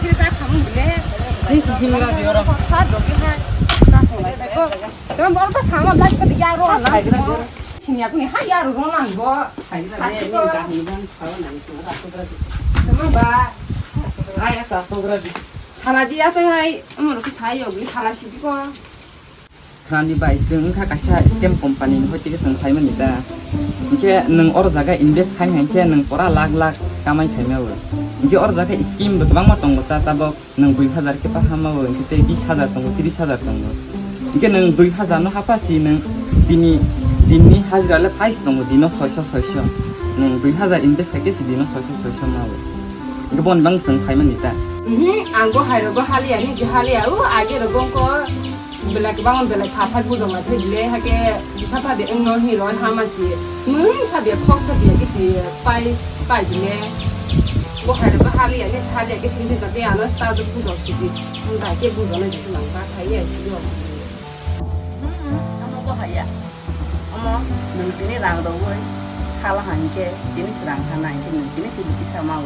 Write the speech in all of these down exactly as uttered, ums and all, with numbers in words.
Ni si himla di oro. Sa dogi hai. Ta song lai ko. Tama bor ba sama lai ko ya ro na. Sini aku ni hai ya ro na bo. Tama ba. Ai asa sogra di. Sala di asa hai. Amoro ki sai yo, sala si di ko. Khwnadi bai, chwng wngkha kaisa scam company ni hoi tike chwng phaimani ta. Hinkhe nwng oro jaga invest khai hinkhe nwng pora lakh lakh kamai phaima o. Hinkhe oro jaga scheme bo kwbangma tongo ta, tabok nwng dui hazar khe pahama o, hinkhe tei bis hazar tongo, tris hazar tongo. Hinkhe nwng dui hazar no hapha si nwng dini, dinni hajira le phai si tongo, dino soiso soiso. Nwng dui hazar invest khai khe si dino soiso soiso ma o. Hinkhe boni bang chwng phaimani ta. Mhm, ang bo hai rogo haliya ni je haliya o, age rogo ko. Belai kwbangma belai pha phai bujong lai thai bile, hake bisa pha de wngno hinwi roi hama si. Mui sa biya khok sa biya kisi pai, pai bile. Bo hai rok haliya kisi, haliya kisi hinwi ta de ano sta do bujong si di. Wng dai ke bujong nai jikhe nang ba thai ya si yo. Hmm, ano bo haya. Omo, nwng tini rang rogoi hala hangke, tini si rang hana hangke, nwng tini si bisa mau.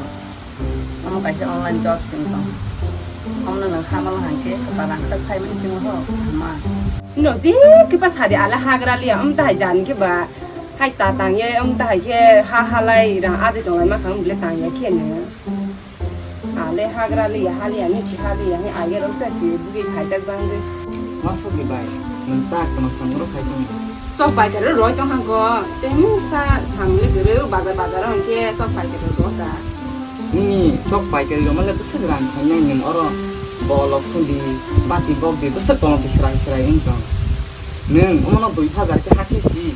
Omo kaisa online job sing tong. Omo no nang hamala hangke, barang tak khai mani sing ho, ma. No je kipa sadi ala hagra liya, um tahai jan ke ba, hai ta tang ye, um tahai ke ha halai rang aje tong ma khang bile tang ye ke ne. Ale hagra liya, haliya, ni si haliya, ni age rok sa si, bugi khai tak bang de. Ma sogi bai, nang ta kono sangro khai tong. Sok pai kare roi tong hangko, temi sa samle gere bazar bazar hangke sok pai kare roi ta. Nini sok paikari rok male bwswk rang khainai nwng oro bolok phundi bati bok di bwswk kono di srai srai wng tong. Nwng omono dui hazar khe hakhe si.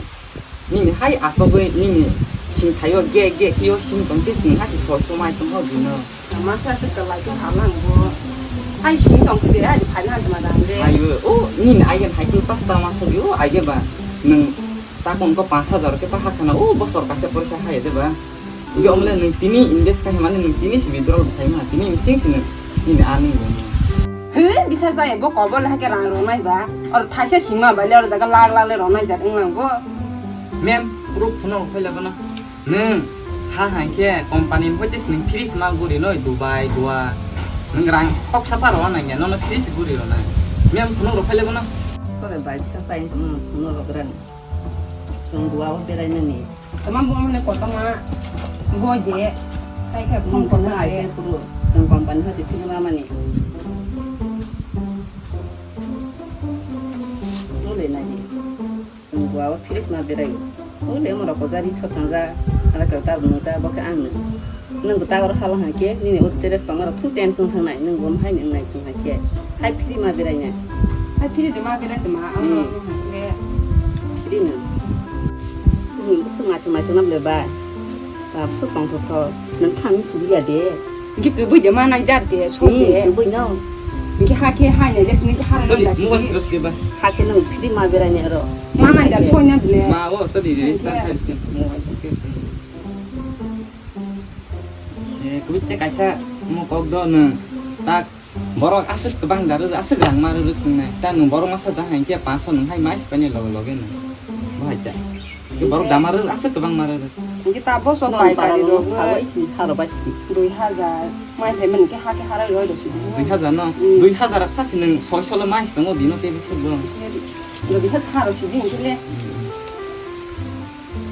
Nini hai asogwi nini singthaio ge ge khe o sing tong khe sini hati soi somai tong ho bino. Masa se kalai ke salang bo. Hai sini tong khe de hai phaina tma dang de. Ayo o nini aigen hai khe tas tama sobi o aige ba nwng takon ko panch hajar khe ta hakhana o bosor kaisa porisa hai de ba. Hingke omle nwng tini invest khai mani nwng tini si withdrawal khai ma, tini bising si nwng nini earning bo. He, bisa jai bo kobol hai ke rang rwnai ba. Or thaisa singma bai le or jaga lak lak le rwnai jak wng nang bo. Mem, proof phano phai le bono. Nwng ha hai khe company ni hoite si nwng fridge ma guri noi Dubai, Goa. Nwng rang khoksa ta rwnai ya, nono fridge guri rwnai. Mem phano rw phai le bono. Kole bai bisa sai phano rw gran. Chwng Goa o berai mani. Tama bo mane kotorma goi de, tai khe phone kotorma ai de. Khe kuru, chwng company hati philima mani. Nole nai. Chwng Goa o fridge ma berai. Ole mo rok ko jari sotang ja, ala ka ta bunu ta bo khe ang. Nwng bo tagoro hala hwnkhe nini o dress tongma rok thung change wng thangnai, nwng bo haino wngnai chwng hai khe. Hai phiri ma berai nai. Hai phiri de ma berai de ma, ang Hmm. rok hwnkhe. Phiri no. Nwng bwswk naithok naithok nam le bai. Ba bwswk tongthok thok. Nwng thang suliya de. Hwnkhe kwbwi de ma nai jar de, so Hmm, de. Kwbwi no. Hwnkhe ha khe hai nai jas nwng khe ha Todi, nai mobile jas. Siro siro ba. Ha khe nwng phiri ma berai nai oro. Ma nai jar so nya bile. Ma o todi de Hwnkhe. Sa khai sini. Mobile. Eh, kubui te kaisa mo kok do nwng. Tak borok aswk kwbang da rw, aswk rang ma rw rwk swngnai. Ta nwng borok masa da hai khe panch so nwng hai mais painai loge loge nwng. Bo hai ta. Borok da ma rw aswk kwbang ma rw rwk. Hwnkhe ta bosok Nwng bai para kari nwng rok sabai si, haro bai si. Dui hajar. Mai phai mani khe ha khe harai roi rw si. Dui hajar no? Hmm. Dui hajar kha si nwng soi solo mais tongo dino te bisi bo. Dui hajar haro si di hwnkhe le. Hmm.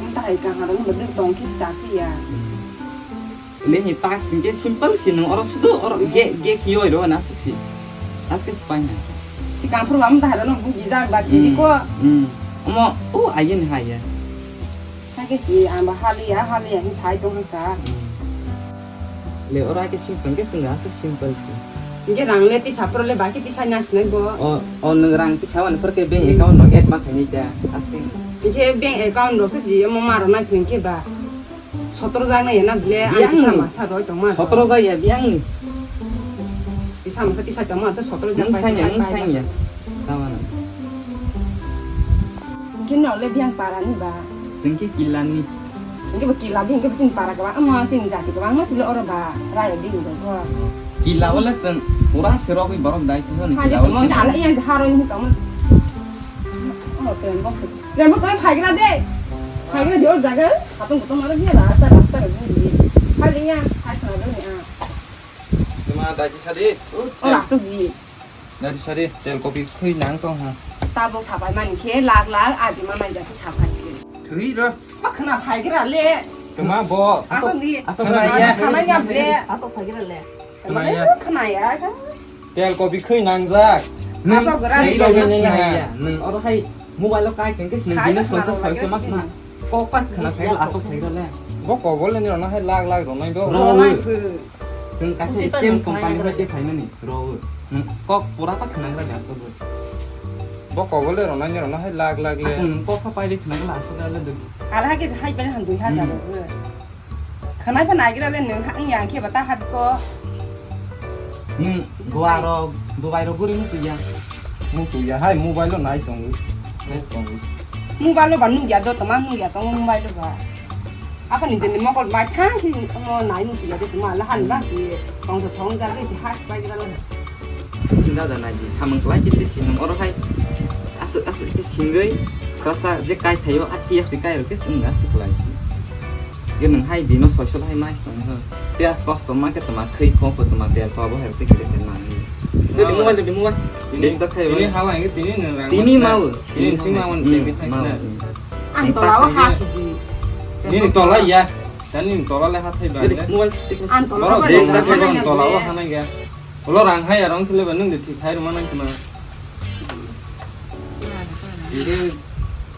Wng ta hai kaham rok nwng tong khe cha phiya. Hmm. Lehi task hingke simple si nwng oro sudu oro ge, ge khiyo iro na siksi. Aske spine. Si kamphuru am dahara no bugi jak ba kiri ko. Hmm. Omo o ayen haya. Hake si amba haliya, haliya hi sai tong ka. Hmm. Le oro ake simple ke singa asik simple si. Hingke rang le tisa pro le baki tisa nya sinai bo. O, o nwng rang tisa wani porke bank account no add ma khainai ta. Aske. Hingke bank account rok se si omo maro nai hingke ba. Sotoro jak nai ya na bile, ang Biyang kisa ni. Masa roi tongma. Sotoro jak ya biyang ni. Kisa masa kisa tongma, sa sotoro jak Nwng pai sanya, tongma nwng pai sanya. Tama na. Kino le biyang para ni ba. Sengke kila ni. Hingke ba kila di, hingke ba sini para kaba, ama sini jati kaba, ama sini oro ba, raya di ni ba. Kila wala seng, pura serok ni borok dai, kisa ni Hadi kila wala tongma, seng. Ala iya haroi ni tongma. Oh, tengok. Rema koi phaigra de. Phaigra de or jaga, satung kutung maro dia rasta rasta re buri. Phai liya, phai sana do ni a. Tuma Daji sadi. O, asuk di. Daji sadi, tel kopi khwi nang tong ha. Tabuk sapai mani khe lak lak aji ma mai jakhe sapai khe. Thwi ro. Ma khna phai gra le. Tuma bo. Asuk di. Asuk khna ya. Khna ya ble. Asuk phai gra le. Khna ya. Khna ya. Tel kopi khwi nangjak. Asuk gra. Khwi rok ni nang. Nang oro hai mobile o kai tengke sini. Sai dino khna soso rok soso lagi mas sini. Na. Kok pat khna phai asuk phai gra le. Bo kobol ni rona hai lak lak ronai do. Ronai phu. Chwng kaisa scam company bai tei phaimani rw. Nwng kok pura ta khwnang gra da aswk. Bo kobol le rwnai ni rwna hai lak lak le. Nwng kok kha pai de khwnang gra aswk le do. Ala ha ke hai pai han dui hajar. Hmm. Khwnai pha nai gra le nwng ha yang khe ba ta hat ko. Nwng Goa rok, Dubai rok guri musu ya. Musu ya hai mobile lo nai tongo. Nai tongo. Mobile lo ba nugya do tama nugya tongo mobile lo ba. Apa ni jeni mokol bai thang khi mo nai ni tiya de tuma la han ba si tong thong ja si has pai ga lo. Dada nai di samung klai kiti sinung oro hai asuk asuk ke singoi sasa je kai thayo ati asuk kai ro ke sung asuk klai si. Ge nung hai dino soisol hai mai song ho. Te as kosto ma ke tuma khei kho ko tuma tel pa bo hai se kire te nang. Jadi mobile jadi mobile. Ini, ini hala ini tini nang rang. Tini mau. Ini sing mau sing mau. Ang tola o ha sidi. Ini tola ya. Tani tola le hathai ba le. Ang tola o hanai ga. Ulo rang hai arong thile ba nung de thik hai ruma nang kma. Ide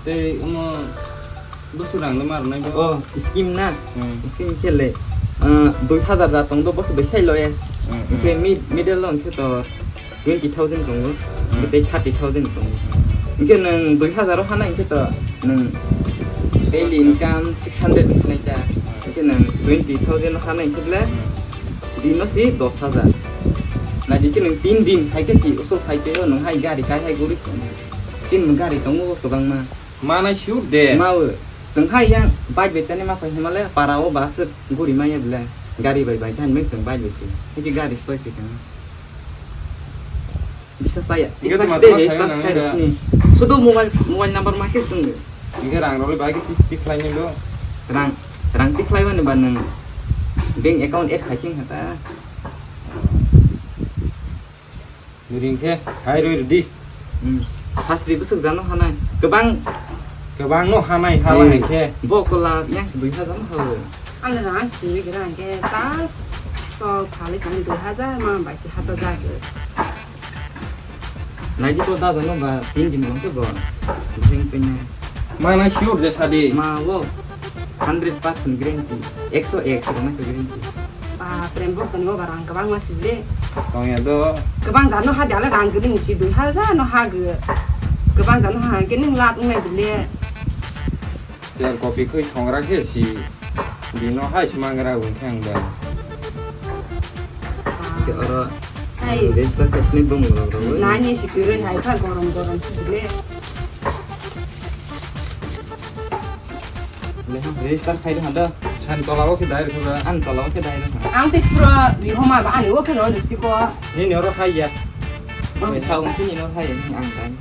te umo busu rang le mar nai ba. Oh, scheme na. Hmm. Scheme khe le. Ah, dui hajar ja tong do bo khe besai lo es. Hmm, hmm. Khe mid middle lo khe to twenty thousand tongo, hmm, tei thirty thousand tongo. Hwnkhe nwng dui hajar o hana hwnkhe to nwng daily income six hundred ni sinai ta. Hwnkhe nwng twenty thousand o hana hwnkhe le dino si dos hajar. Nai di khe nwng tin din hai khe si usuk hai tei o nwng hai gari kai hai guri si. Chini gari tongo kwbangma. Manai sure de. Mawi. Chwng hai yang bike bai tani ma phai hima le para o ba aswk guri maya bele. Gari bai bai thani bai chwng bike bai thwi. Hiki gari stoi thwi thang. Bisa saya. Hingke tikla tuma side tuma register saya khai nang sini. Sudu mobile, mobile number ma ke sung. Hingke rang roli bai ke tik, tik khlai ni lo. Rang, rang tik khlai mani ba nang bank account add khai king hata. Nini hingke hai roi ridi. Hmm. Sasri bwswk jano hanai. Kwbang. Kwbang no hanai hala hmm, hingke. Bo kola yang se dui hajar no halo. Ang na ang sini gira hingke ta so khali kami dui hajar ma bai se hajar jago. Naidi to dada no ba tin din bangke bo. Jing pinya. Mana sure je sadi. Ma wo hundred percent guarantee. Ekso ek se na guarantee. Ba prem bok tani wo ba rang kwbang ma sibile. Tong ya do. Kwbang jano ha dala rang gini si dui hajar no ha ge. Kwbang jano ha ke ning lak ngai bile. Tel kopi khoi thongra khe si. Bino hai si mangra wng thang da. Ke oro. Hai. Register khe sini bung rok rok. Nani si kiroi hai pha gorom gorom sibile. Register khai rwkha da. San tola o khe dai rwkha da. Ang tola o khe dai rwkha. Ang tei pura rihoma ba ani o khe rw lipstick o. Nini oro hai ya. Bisi sa wng khe nini oro hai ya, ang dai.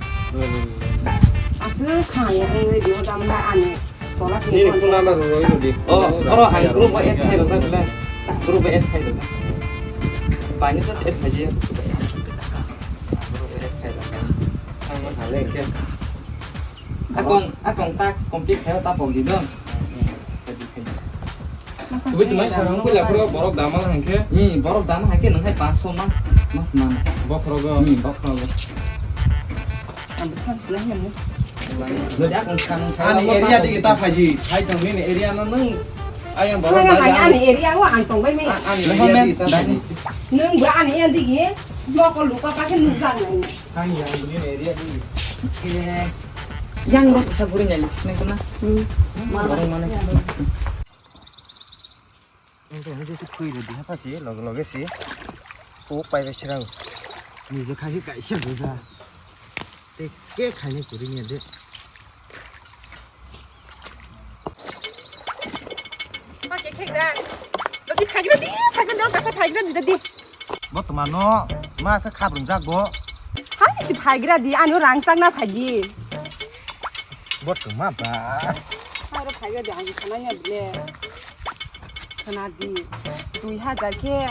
Aswk kha ya, ang riho da mla ani tola se. Nini phone number rw rw di. O, oro ang group o add khai rwkha bele. Group o add khai rwkha. Bani sa add khai ya. Group o add khai rwkha. Ang ma hale khe. Akong, akong tax complete khayo tapok di dong. Tubui tumai sarang ko yapro borok dama hangke. Ni borok dama hangke nang hai paanch sho mas, mas man. Bokhrogo. Ni bokhrogo. Ang bwkhak silai ya mo. Dodi akong skang. Ani area digi ta phaji, hai tong nini area no nung. Ayang borok dama. Ani area o ang tong bai me. Ani area digi ta phaji. Nung ba ani area digi, mokol lupa pa khe nukjak nai. Ang yang ini area ini. Yang rok sa guri nyali sini kena. Hmm. Orang mana? Ini tu hanya si kui di apa sih? Loge loge sih. Puk pai bai sirang. Ni je khai kai sih bisa. Te ke khai ni kuri ni de. Oke, khegra. Dodi phaigra di, phaigra di, kasa phaigra di, dodi. Bo tuma no, ma se khabrung jak bo. Hai si phaigra di, ano rang chang na phaidi. Bo tuma ba. Aro phaigra di, ang sana nya bile. Sana di, dui hajar khe.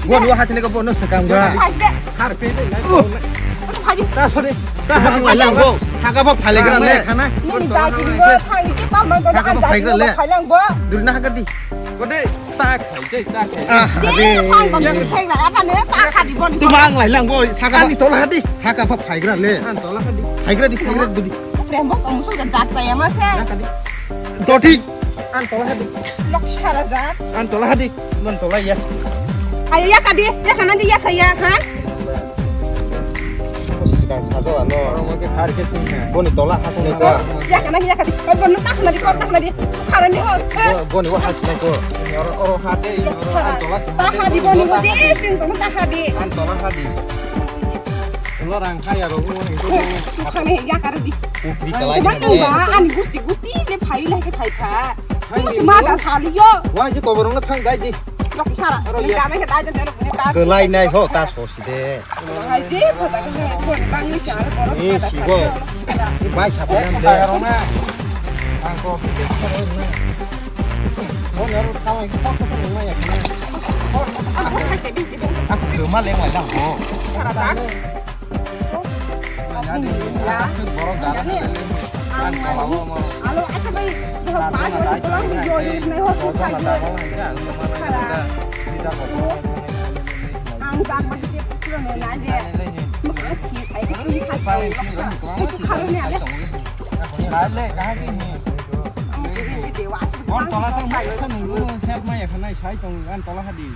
Boni wa hasini ko bono sakang ba. Phai de. Har pe de. Phai de. Ta sori. Ta hasini lang bo. Saka bo phai le gra le. Nini jati bo thang ni che pa ma ko. Saka bo phai gra le. Phai lang bo. Duri na haka di. Ko de ta khai de ta khai. Ah, je phang ko ni khai na apa ne ta kha di boni. Tu bang lai lang bo. Saka ani tola hadi. Saka bo phai gra le. An tola hadi. Phai gra di, phai gra duri. Prem bo tong su jat jat ya ma se. Doti. An tola hadi. Lok sara jat. An tola hadi. Mon tola ya. Ayo ya kadi, ya kana di ya kaya ha. Sikang sajo ano. Oro mo ke thar ke sing ha. Boni tola hasne ka. Ya kana ya kadi. Oi bono tak mari ko tak mari. Khara ni ho. Boni wa hasne ko. Oro oro hate. Lok sara. An tola sing. Ta hadi boni ko je sing to ta hadi. An tola hadi. Ulo rang kha ya ro. Khani ya kar di. Putri kalai. Ani gusti gusti le phai le ke phai kha. Ani sima da saliyo. Wa je koborong na thang dai di. Lok sara. Oro ya. Ni kame ke dai de ne ta. Kelai nai ho ta sosi de. Hai je phata ke ne ko bang ni sha ko. Ni si go. Bai sa ba ne. Ang ko. Mo ne ro ta wa ko ko ma ya. Aku cuma leng wai lang ho. Sara ta. Alo, acha bai, bahai bai, bai, bai, yo, yo, nai ho, su khai, yo. Sara. Ang bang bai te pura no na je. Mukha si khai, si khai, yo. Itu khalo ne ale. Bon tola tang mo sa nunggu help ma ya khanai sai tong an tola hadi.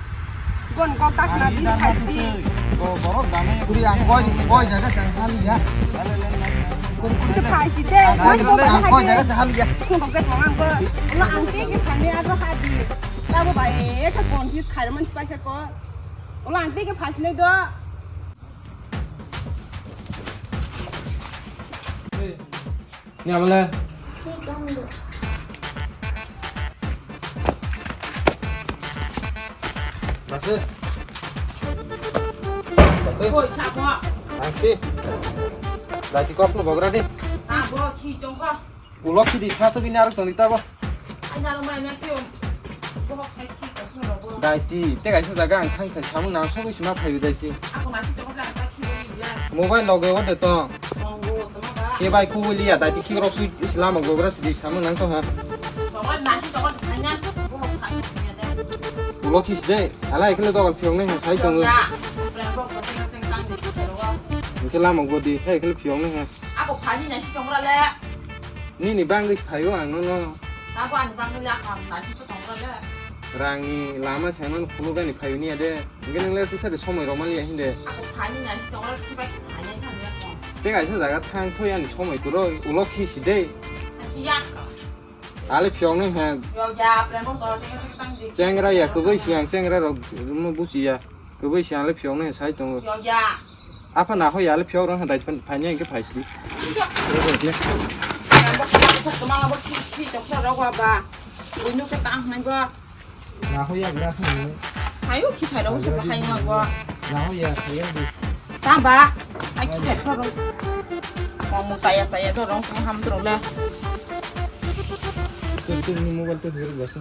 Gon kok tak na di khai di. Go borok dame. Kuri ang koi koi jaga chang hali ya. Kuri khai si de. Ang koi jaga chang hali ya. Kung kok ke tong ang ko. Lo ang te ke khai ne ado hadi. Tabo bai e ka confuse khai man pai ka ko. Lo ang te ke phai si ne do. Ni abale. Masuk. Masuk. Woi, siapa? Masih. Daiti kok no bogra de. Ah, bo khi tong kha. Ulo khi di sa so bini arok tong di ta bo. Ai na mai na kyo. Bo khai khi ka kho ro bo. Daiti, te kaisa jaga ang thang thai samung nang sogwi sima phaio daiti. Ako na si tong kha ta khi ro ya. Mobile loge o de tong. Tong bo tong ba. Ke bai kubui liya daiti khi rok sui Islam bogra sidi samung nang tong ha. Tong ba na si tong kha na. Bo khai ya de. Ulo khi de. Ala ekle dogal phiong nai sai tong. Ya. Pre bo ko teng tang di ro. Ke lama go di khai ekle phiong nai. Ako phani na si tong ra le. Nini bangwi phaio ang nono. Abo ani bangwi ya kham na si tong ra le. Rangni lama sengmani khulugani phaio niya de. Hingke nang le sisa de somoi rok maliya hinde. Ako phani na si tong ra si bai phani thang ya kham. Te kaisa jaga thang thoi ani somoi kwrwi ulo khi si de. Ya kham. Ale phiok nai ha. Yo ya, pre mo to teng tang di. Chengra ya kwbwi si ang chengra rok mo busi ya. Kwbwi se ang le phiyok nai sai tongo. Yo ya. Apha na hoi ya le phiyok rang dai phani ang khe phai sidi. Yo. Yo ya. Sa kama bo ki ki to sa ro wa ba. Ui nu ke tang nai ba. Na hoi ya gra thang. Hayo ki thai ro sa ba hai ma ba. Na hoi ya, hai ya di. Ta ba. Ai ki thai ro. Mo mo saya saya do rong ko ham tro le. Tir tir ni mobile to hir ba sa.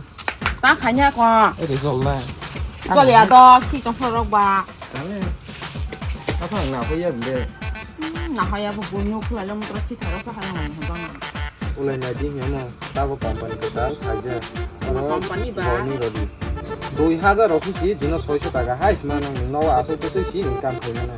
Ta khanya ko. Ere jol nai. Jol ya do, khi tong phorok ba. Tale. Apa na ko ya bile. Hmm, na ha ya bo bunu khula lo mutro khi thara sa ha na ha ba. Ulai na di ya na. Ta bo company ko dal khaja. Company ba. Boni rodi. Dui hajar ofisi dino soiso taka hai sima nang no aso to si income khaina na.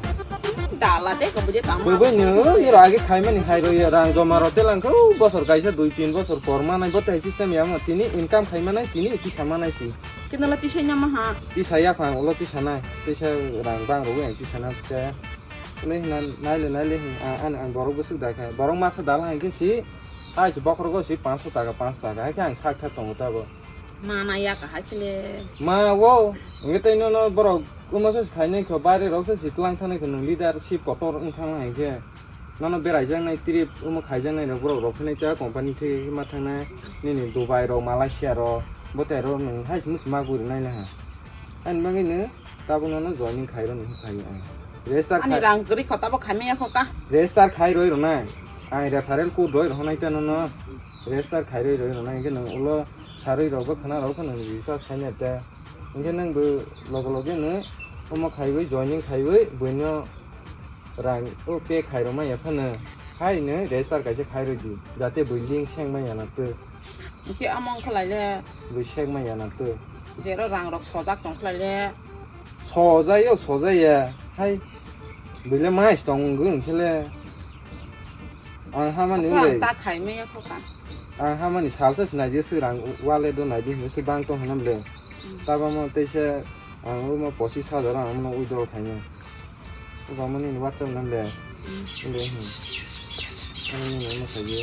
Dala te ko buje tama. Bui bui no ni ro age khaimani hai ro ya rang joma ro te lang ko bosor kaisa dui tin bosor por manai bo tai system ya mo tini income khaimanai tini kisa manai si. Kino la tisai nama ha. Tisa ya khang ulo tisa nai. Tisa rang bang ro yang tisa na te. Ule hina nai le nai le hin an an borok bwswk da kha. Borok masa dal hai khe si. Hai si bokhorok si panch sho taka panch sho taka hai khe ang sak thak tongo ta bo. Mana ya ka hai khe le. Ma wo. Nge tei no no borok Omo se khainai kho, baire rok se si twlang thanai kho, nwng leadership kotor wng thang hai khe. Nono beraijaknai trip, omo khaijaknai rok, borok rok phai nai ta company thwi ma thangnai, nini Dubai rok, Malaysia rok, bo tei rok nwng hai se musi ma guri nai le ha. Ani bagwi no tabuk nono joining khai rw ni khai ang. Register Ani khai, rang kwrwi kho, tabuk khai manya kho ka. Register khai roi rw nai. Ang referral code roi rw nai ta nono. Register khai roi roi rw nai, hwnkhe nwng ulo sarwi rok bo khna rok kho nwng recharge khai nai ta. Hwnkhe nwng bo loge loge no omo khaiwi joining khaiwi buino rang o pay khairokma ya phano hai no register kaisa khairokdi, jate bui link sengma ya nang twi. Hwnkhe omo wngkha lai le. Bui sengma ya nang twi. Jero rang rok sojak tong khlai le. Sojai o sojai ya hai. Bui le mais tong wngkhe le. Ang hamani Ako ang wngwi. Ta khai manya kho ka. Ang hamani salsa se naidi se rang wallet o naidi hinwi se bang tong hinam le. Hmm. Tabamo teisa ang omo pochis hajar ang omo withdraw khainai. Obo omo nini WhatsApp nam le. Hmm. Inde hin. Ano nini omo khaidi.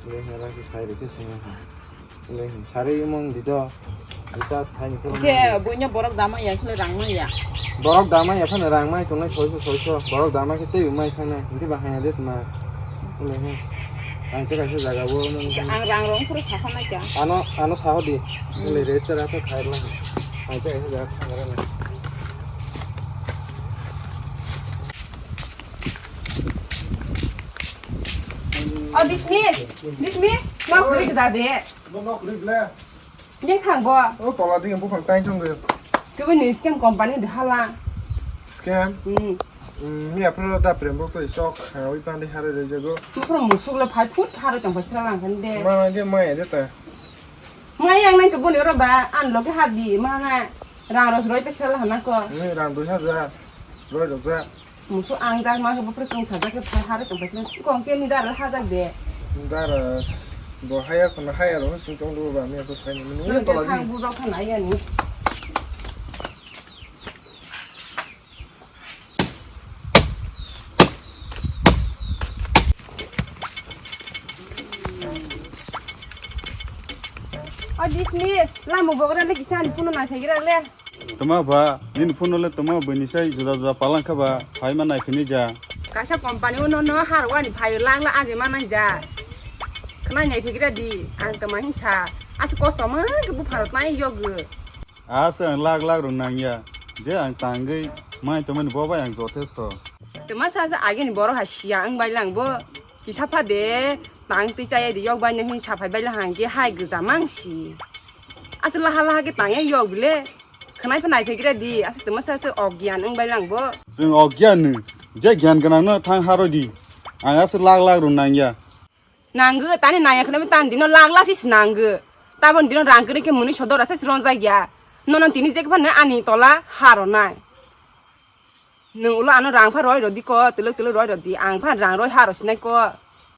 Inde hin raki khai rikhe sengya ha. Inde hin. Sari omo wngdi do. Recharge khaini khe. Khe buino borok dama ya khe rang manya. Borok dama ya phano rang mai tongnai soiso soiso. Borok dama khe tei mai thangna. Hwnkhe ba haya de tma. Ule he. Ang tei kaisa jaga bo nang. Ang rang rong phuru sakha nai kya. Ano, ano saho di. Hmm. Ule register ato khai la. Ang tei kaisa jaga thang rana. Oh, Bismi. Bismi. Mau beri ke jade. Bo nok ri ble. Ni khang bo. O tola ding buphang tai chong de. Kebo ni scam company de hala. Scam? Hmm. Hmm, ni apro da prem bo to sok ha oi pan de hare de jago. Mo pro musuk le phai phut haro tong phai sra lang khan de. Ma ge ma de ta. Ma yang nang kebo ni ro ba an lo ke ha di ma nga. Rang ros roi pe sra la hana ko. Ni rang dui hajar. Roi rok ja. Musu ang jak ma khe bo preseng sajak khe phai harwi tong phai sini kong khe ni dara hajak de. Dara bo haya kono haya ro sing tong do ba mi ko sai ni ni tola di. Thang bu rok khan ai ani. O dismiss, lama bogra le kisa ani puno na khagira le. Tama ba, nini phone le tama bini sai juda juda palang kha ba, phai ma nai phini ja. Kaisa company uno no har wani phai lang la aje ma nai ja. Khna ngai phigra di, ang tama hinsa. As kosto ma ke bu pharot nai yog. As ang lak lak rung nang ya. Je ang tangwi mai tama ni bo bai ang jothesto. Twma sa sa agini borok ha siya wng bai lang bo. Kisa pha de tang twi chaya de yok bai no hin saphai bai lang hang ge hai gwja mang si. Asa laha laha ge tang ya yok bile. Khwnai pha nai phe gira di asa twma sa sa ogyan wng bai lang bo. Chwng ogyan ni je gyan gwnang no thang haro di. Ang asa lak lak rw nang ya. Nanggo, tani naya khwlai tani dino lak lak si nanggo. Tabon dino rang kwrwi khe mwnwi sodor asa si ronjak ya. Nono tini jek phano ani tola ha ronai. Nwng ulo ano rang pha roi rodi ko, twlwk twlwk roi rodi. Ang pha rang roi ha ro sinai ko.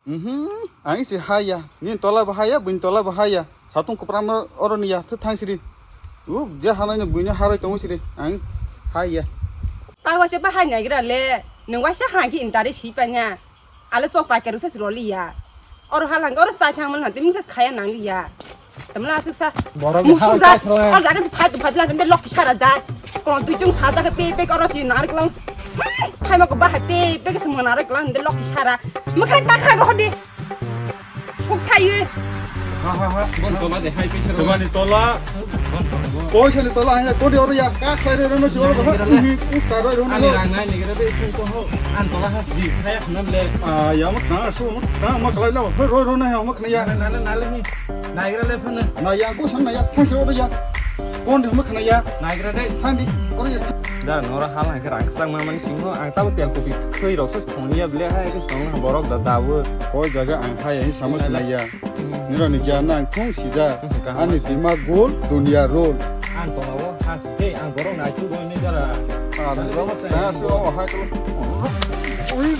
Mhm, ang si ha ya. Nini tola bo ha ya, buini tola bo ha ya. Satung kwpram oro ni ya, thwk thang siri. U, je hanai no buino ha roi tongo siri. Ang ha ya. Tago se bahai naigra le. Nwng waisa ha ki intare si panya. Ale sok pai karu ses roli ya. Oro halang oro sai thang man hanti mung ses khaya nang li ya. Tamla asuk sa. Borok musuk ha sa. Kaisa la. Oro jaga phai phai bla de lokki sara ja. Kono tui chung sa jaga pe pe oro si nar klong. Phai ma ko bahai pe pe ke semua nar klong de lokki sara. Mukhan ta kha ro di. Sok khai. Ha ha ha. Bon tola de hai pe sero. Semani tola. Koi sani tola hanya kodi oro ya ka khlai re rono si oro ba. Hi pusta ro rono. Ani rang nai ni gira de sung to ho. An tola has di khaya khna ble. Ah, ya mak na su mak na mak lai lo. Ro ro na ya mak na ya. Na na na le ni. Nai gira le phana. Na ya ko sang na ya. Thang se oro ya. Kon de mak na ya. Nai gira de. Thang di. Oro ya. Da nora hal ha rang sang ma mani sing ho. Ang tabo tel kopi khoi rok se thong ya ble ha ke song borok da da wo. Koi jaga ang ha ya sama na ya. Nironi giyan ang thung sijak. Ani dimag gul, dunia rul. Ang tongao ha sike, ang borok naichu goi ni jara. Ah, nirok tang asu o hai tu. Ui.